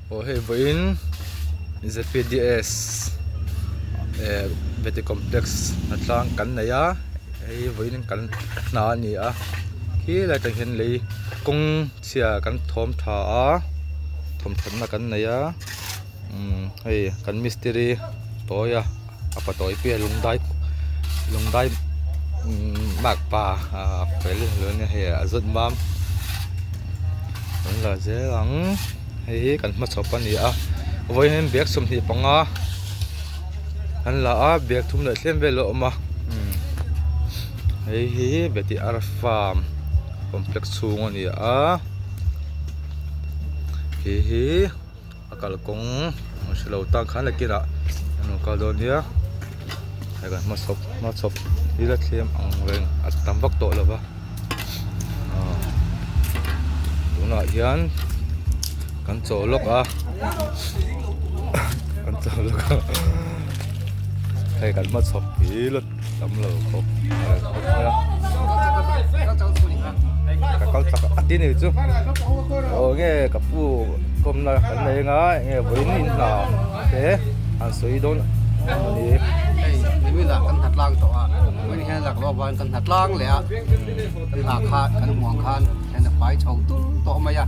Aw hei vawiin zpds eh vety complex hnatlang kan nei a hei vawiin kan hna a ni a khi lai tang hian lei kawng chhia kan thawm tha a thawmthatna kan nei a umm hei kan mistiri tawi a. A patawi piah lungdai lungdai makpa a fel lo nia hei a zawt mam kan la zel ang hei hi kan hmachhawp a ni a vawiin hian bag 25 an la a bag thum leh tlem vel a awm a hei hi beti ar farm complex chhung a ni a hei hi. A kalkawng a hre lo tan khan nakinah an rawn kal dawn nia hei kan hmachhawp hmachhawp hi la thlem ang reng a tam vak tawh lo va aw tunah hian kan chaw lawk a kan chaw lawk a hei kan hmachhawp hi la tam lo khawp khawp mai a ka kal chak a ti ni chu aw nge ka pu kawmna kan nei anga enge vawiin in hna te an sawi dawn a ni. Hei nimin ah kan hna tlang tawh a vawiin hian lak lawk vangin kan hna tlang leh a kan hna kha kan hmuh ang khan hian a fai chho tul tawh mai a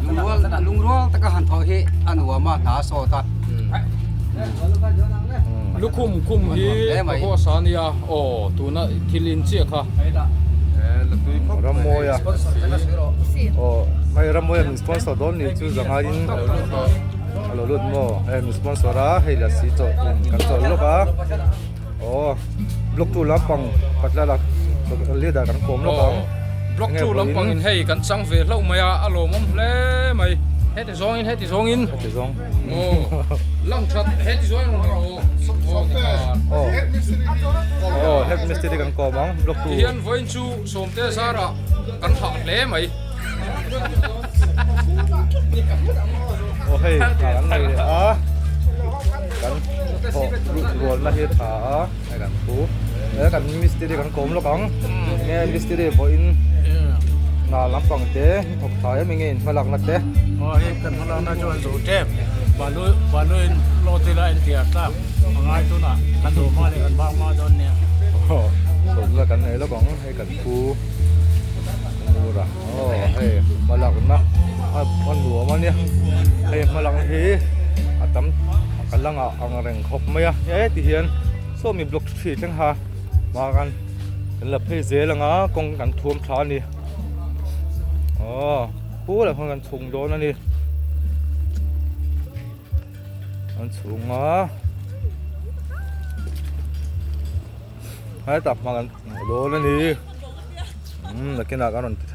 lungrual lungrual taka han thawh hi a nuam a hna a sawt a. Lukhum khum hi ka haw sa nia aw tuna thil in chiah kha. Rammawia aw hei Rammawia min sponsor dawn ni chu zangaiin a lo lut maw hei min sponsor a hei lasi chawlh kan chawlh lawk a aw block two lampang patla leader kan kawm lawk ang. Block two lampang in hei kan chang ve hlauh mai a a lawmawm hle mai. Heti zawngin heti zawngin. Heti zawng. Aw. Lang that heti zawngin rawn lang aw. Aw ni khan. Aw. Aw head mistiri kan kawm ang block tu. Tihian vawiin chu Sawmte zarah kan hah hle mai. Aw hei hna kan nei leh a. Kan thawh rualna hi a tha a hei kan thu. He kan mistiri kan kawm lawk ang. Enge mistiri vawiin hna lampang te. Thawk tha em enge in hmalakna te. Aw hei kan hmalakna chu an zo tep balu balu in lot ila in tiar tlak a ngai tunah kan duh hma leh kan bak hma dawn nia. Aw sawmna kan nei lawk ang hei kan pu mura aw hei hmalakna a nuam a nia hei hmalakna hi a tam ka la ngah ang reng khawp mai a heti hian sawmi block three thleng kha hma khan kan la phei zel ang a kawng kan thuam tha a ni. Aw pu lah khawn kan chhung dawn a ni an chhung a hetah hma kan hmuh dawn a ni umm nakinah kan rawn ti.